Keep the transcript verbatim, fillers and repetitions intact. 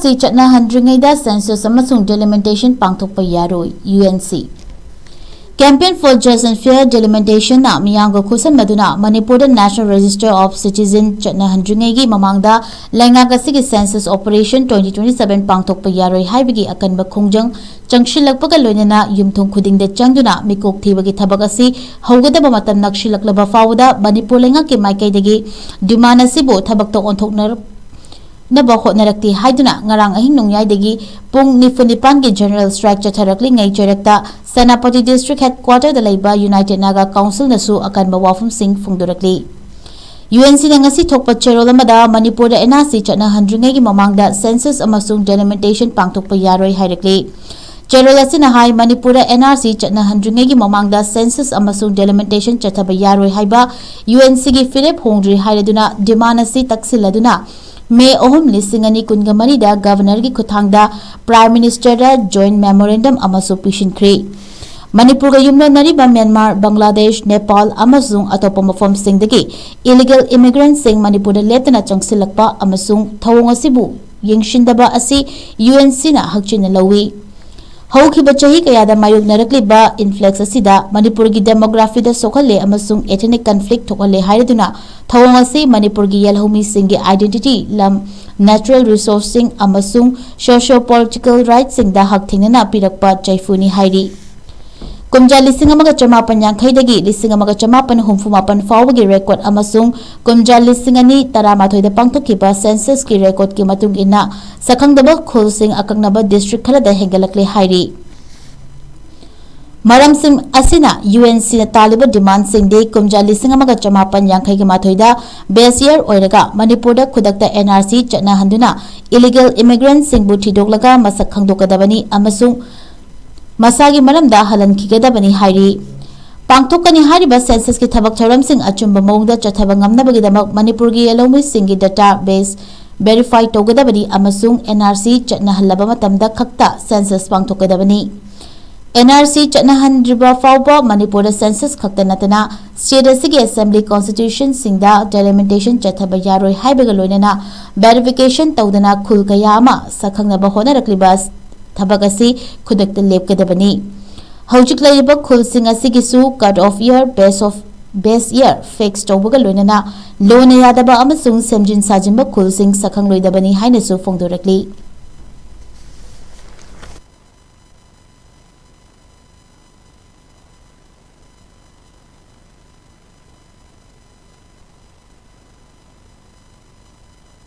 ꯁꯤ ꯆꯠꯅꯍꯟꯗ꯭ꯔꯤꯉꯩꯗ census ꯑꯃꯁꯨꯡ delimitation ꯄꯥꯡꯊꯣꯛꯄ ꯌꯥꯔꯣꯏ, U N C꯫ Campaign for Just and Fair Delimitation ꯅ ꯃꯤꯌꯥꯝꯒ ꯈꯨꯠꯁꯝꯅꯗꯨꯅ ꯃꯅꯤꯄꯨꯔꯗ National Register of Citizen ꯆꯠꯅꯍꯟꯗ꯭ꯔꯤꯉꯩꯒꯤ ꯃꯃꯥꯡꯗ ꯂꯩꯉꯥꯛ ꯑꯁꯤꯒꯤ Census Operation twenty twenty-seven ꯄꯥꯡꯊꯣꯛꯄ ꯌꯥꯔꯣꯏ ꯍꯥꯏꯕꯒꯤ ꯑꯀꯟꯕ ꯈꯣꯡꯖꯪ ꯆꯪꯁꯤꯜꯂꯛꯄꯒ ꯂꯣꯏꯅꯅ ꯌꯨꯝꯊꯣꯡ ꯈꯨꯗꯤꯡꯗ ꯆꯪꯗꯨꯅ ꯃꯤꯀꯣꯛ ꯊꯤꯕꯒꯤ ꯊꯕꯛ ꯑꯁꯤ ꯍꯧꯒꯗꯕ ꯃꯇꯝ ꯅꯛꯁꯤꯜꯂꯛꯂꯕ ꯐꯥꯎꯕꯗ ꯃꯅꯤꯄꯨꯔ ꯂꯩꯉꯥꯛꯀꯤ ꯃꯥꯏꯀꯩꯗꯒꯤ demand ꯑꯁꯤꯕꯨ ꯊꯕꯛꯇ ꯑꯣꯟꯊꯣꯛꯅ ꯅꯕ ꯍꯣꯠꯅꯔꯛꯇꯦ ꯍꯥꯏꯗꯨꯅ ꯉꯔꯥꯡ ꯑꯍꯤꯡ ꯅꯣꯡꯌꯥꯏꯗꯒꯤ ꯄꯨꯡ ꯅꯤꯐꯨ ꯅꯤꯄꯥꯟꯒꯤ general strike ꯆꯠꯊꯔꯛꯂꯤꯉꯩ ꯆꯩꯔꯛꯇ Senapati district headquarter ꯗ ꯂꯩꯕ United Naga Council ꯅꯁꯨ ꯑꯀꯟꯕ ꯋꯥꯐꯝꯁꯤꯡ ꯐꯣꯡꯗꯣꯔꯛꯂꯤ꯫ U N C ꯅ ꯉꯁꯤ ꯊꯣꯛꯄ ꯆꯦꯔꯣꯜ ꯑꯃꯗ ꯃꯅꯤꯄꯨꯔꯗ N R C ꯆꯠꯅꯍꯟꯗ꯭ꯔꯤꯉꯩꯒꯤ ꯃꯃꯥꯡꯗ census ꯑꯃꯁꯨꯡ delimitation ꯄꯥꯡꯊꯣꯛꯄ ꯌꯥꯔꯣꯏ ꯍꯥꯏꯔꯛꯂꯤ꯫ ꯆꯦꯔꯣꯜ ꯑꯁꯤꯅ ꯍꯥꯏ, ꯃꯅꯤꯄꯨꯔꯗ N R C ꯆꯠꯅꯍꯟꯗ꯭ꯔꯤꯉꯩꯒꯤ ꯃꯃꯥꯡꯗ census ꯑꯃꯁꯨꯡ delimitation ꯆꯠꯊꯕ ꯌꯥꯔꯣꯏ ꯍꯥꯏꯕ U N C ꯒꯤ ꯐꯤꯔꯦꯞ ꯍꯣꯡꯗ꯭ꯔꯤ ꯍꯥꯏꯔꯗꯨꯅ demand ꯑꯁꯤ ꯇꯛꯁꯤꯜꯂꯗꯨꯅ ꯃꯦ ꯑꯍꯨꯝ, ꯂꯤꯁꯤꯡ ꯑꯅꯤ ꯀꯨꯟꯒ ꯃꯔꯤꯗ Governor ꯒꯤ ꯈꯨꯠꯊꯥꯡꯗ Prime Minister ꯗ joint memorandum ꯑꯃꯁꯨ ꯄꯤꯁꯤꯟꯈ꯭ꯔꯤ꯫ ꯃꯅꯤꯄꯨꯔꯒ ꯌꯨꯝꯂꯣꯟꯅꯔꯤꯕ ꯃ꯭ꯌꯥꯟꯃꯥꯔ, ꯕꯪꯒ꯭ꯂꯥꯗꯦꯁ, ꯅꯦꯄꯥꯜ ꯑꯃꯁꯨꯡ ꯑꯇꯣꯞꯄ ꯃꯐꯝꯁꯤꯡꯗꯒꯤ illegal immigrant ꯁꯤꯡ ꯃꯅꯤꯄꯨꯔꯗ ꯂꯦꯞꯇꯅ ꯆꯪꯁꯤꯜꯂꯛꯄ ꯑꯃꯁꯨꯡ ꯊꯧꯑꯣꯡ ꯑꯁꯤꯕꯨ ꯌꯦꯡꯁꯤꯟꯗꯕ ꯑꯁꯤ U N C ꯅ ꯍꯛꯆꯤꯟꯅ ꯂꯧꯏ꯫ ꯍꯧꯈꯤꯕ ꯆꯍꯤ ꯀꯌꯥꯗ ꯃꯥꯌꯣꯛꯅꯔꯛꯂꯤꯕ influx ꯑꯁꯤꯗ ꯃꯅꯤꯄꯨꯔꯒꯤ demography ꯗ ꯁꯣꯛꯍꯜꯂꯦ ꯑꯃꯁꯨꯡ ethnic conflict ꯊꯣꯛꯍꯜꯂꯦ ꯍꯥꯏꯔꯗꯨꯅ ꯊꯧꯑꯣꯡ ꯑꯁꯤ ꯃꯅꯤꯄꯨꯔꯒꯤ ꯌꯦꯜꯍꯧꯃꯤꯁꯤꯡꯒꯤ identity, ꯂꯝ, natural resource ꯁꯤꯡ ꯑꯃꯁꯨꯡ socio political right ꯁꯤꯡꯗ ꯍꯛꯊꯦꯡꯅꯅ ꯄꯤꯔꯛꯄ ꯆꯩꯐꯨꯅꯤ ꯍꯥꯏꯔꯤ꯫ ꯀꯨꯝꯖꯥ ꯂꯤꯁꯤꯡ ꯑꯃꯒ ꯆꯃꯥꯄꯟ ꯌꯥꯡꯈꯩꯗꯒꯤ ꯂꯤꯁꯤꯡ ꯑꯃꯒ ꯆꯃꯥꯄꯟ ꯍꯨꯝꯐꯨ ꯃꯥꯄꯟ ꯐꯥꯎꯕꯒꯤ record ꯑꯃꯁꯨꯡ ꯀꯨꯝꯖꯥ ꯂꯤꯁꯤꯡ ꯑꯅꯤ ꯇꯔꯥꯃꯥꯊꯣꯏꯗ ꯄꯥꯡꯊꯣꯛꯈꯤꯕ census ꯀꯤ record ꯀꯤ ꯃꯇꯨꯡ ꯏꯟꯅ ꯁꯛꯈꯪꯗꯕ ꯈꯨꯜꯁꯤꯡ ꯑꯀꯛꯅꯕ district ꯈꯔꯗ ꯍꯦꯟꯒꯠꯂꯛꯂꯦ ꯍꯥꯏꯔꯤ꯫ ꯃꯔꯝꯁꯤꯡ ꯑꯁꯤꯅ U N C ꯅ ꯇꯥꯜꯂꯤꯕ demand ꯁꯤꯡꯗꯤ ꯀꯨꯝꯖꯥ ꯂꯤꯁꯤꯡ ꯑꯃꯒ ꯆꯃꯥꯄꯟ ꯌꯥꯡꯈꯩꯒ ꯃꯥꯊꯣꯏꯗ base year ꯑꯣꯏꯔꯒ ꯃꯅꯤꯄꯨꯔꯗ ꯈꯨꯗꯛꯇ N R C ꯆꯠꯅꯍꯟꯗꯨꯅ illegal immigrant ꯁꯤꯡꯕꯨ ꯊꯤꯗꯣꯛꯂꯒ ꯃꯁꯛ ꯈꯪꯗꯣꯛꯀꯗꯕꯅꯤ ꯑꯃꯁꯨꯡ ꯃꯁꯥꯒꯤ ꯃꯔꯝꯗ ꯍꯜꯍꯟꯈꯤꯒꯗꯕꯅꯤ ꯍꯥꯏꯔꯤ꯫ ꯄꯥꯡꯊꯣꯛꯀꯅꯤ ꯍꯥꯏꯔꯤꯕ census ꯀꯤ ꯊꯕꯛ ꯊꯧꯔꯝꯁꯤꯡ ꯑꯆꯨꯝꯕ ꯃꯑꯣꯡꯗ ꯆꯠꯊꯕ ꯉꯝꯅꯕꯒꯤꯗꯃꯛ ꯃꯅꯤꯄꯨꯔꯒꯤ ꯌꯦꯜꯍꯧꯃꯤꯁꯤꯡꯒꯤ data base verify ꯇꯧꯒꯗꯕꯅꯤ ꯑꯃꯁꯨꯡ N R C ꯆꯠꯅꯍꯜꯂꯕ ꯃꯇꯝꯗ ꯈꯛꯇ census ꯄꯥꯡꯊꯣꯛꯀꯗꯕꯅꯤ꯫ ꯑꯦꯟ ꯑꯥꯔ ꯁꯤ ꯆꯠꯅꯍꯟꯗ꯭ꯔꯤꯕ ꯐꯥꯎꯕ ꯃꯅꯤꯄꯨꯔꯗ ꯁꯦꯟꯁꯁ ꯈꯛꯇ ꯅꯠꯇꯅ ꯁ꯭ꯇꯦꯠ ꯑꯁꯤꯒꯤ ꯑꯦꯁꯦꯝꯕ꯭ꯂꯤ ꯀꯣꯟꯁꯇꯤꯇ꯭ꯌꯨꯁꯟꯁꯤꯡꯗ ꯗꯦꯂꯤꯃꯤꯇꯦꯁꯟ ꯆꯠꯊꯕ ꯌꯥꯔꯣꯏ ꯍꯥꯏꯕꯒ ꯂꯣꯏꯅꯅ ꯚꯦꯔꯤꯐꯤꯀꯦꯁꯟ ꯇꯧꯗꯅ ꯈꯨꯜ ꯀꯌꯥ ꯑꯃ ꯁꯛꯈꯪꯅꯕ ꯍꯣꯠꯅꯔꯛꯂꯤꯕ ꯊꯕꯛ ꯑꯁꯤ ꯈꯨꯗꯛꯇ ꯂꯦꯞꯀꯗꯕꯅꯤ꯫ ꯍꯧꯖꯤꯛ ꯂꯩꯔꯤꯕ ꯈꯨꯜꯁꯤꯡ ꯑꯁꯤꯒꯤꯁꯨ cut off year, base of, base year fix ꯇꯧꯕꯒ ꯂꯣꯏꯅꯅ ꯂꯣꯟꯅ ꯌꯥꯗꯕ ꯑꯃꯁꯨꯡ ꯁꯦꯝꯖꯤꯟ ꯁꯥꯖꯤꯟꯕ ꯈꯨꯜꯁꯤꯡ ꯁꯛꯈꯪꯂꯣꯏꯗꯕꯅꯤ ꯍꯥꯏꯅꯁꯨ ꯐꯣꯡꯗꯣꯔꯛꯂꯤ꯫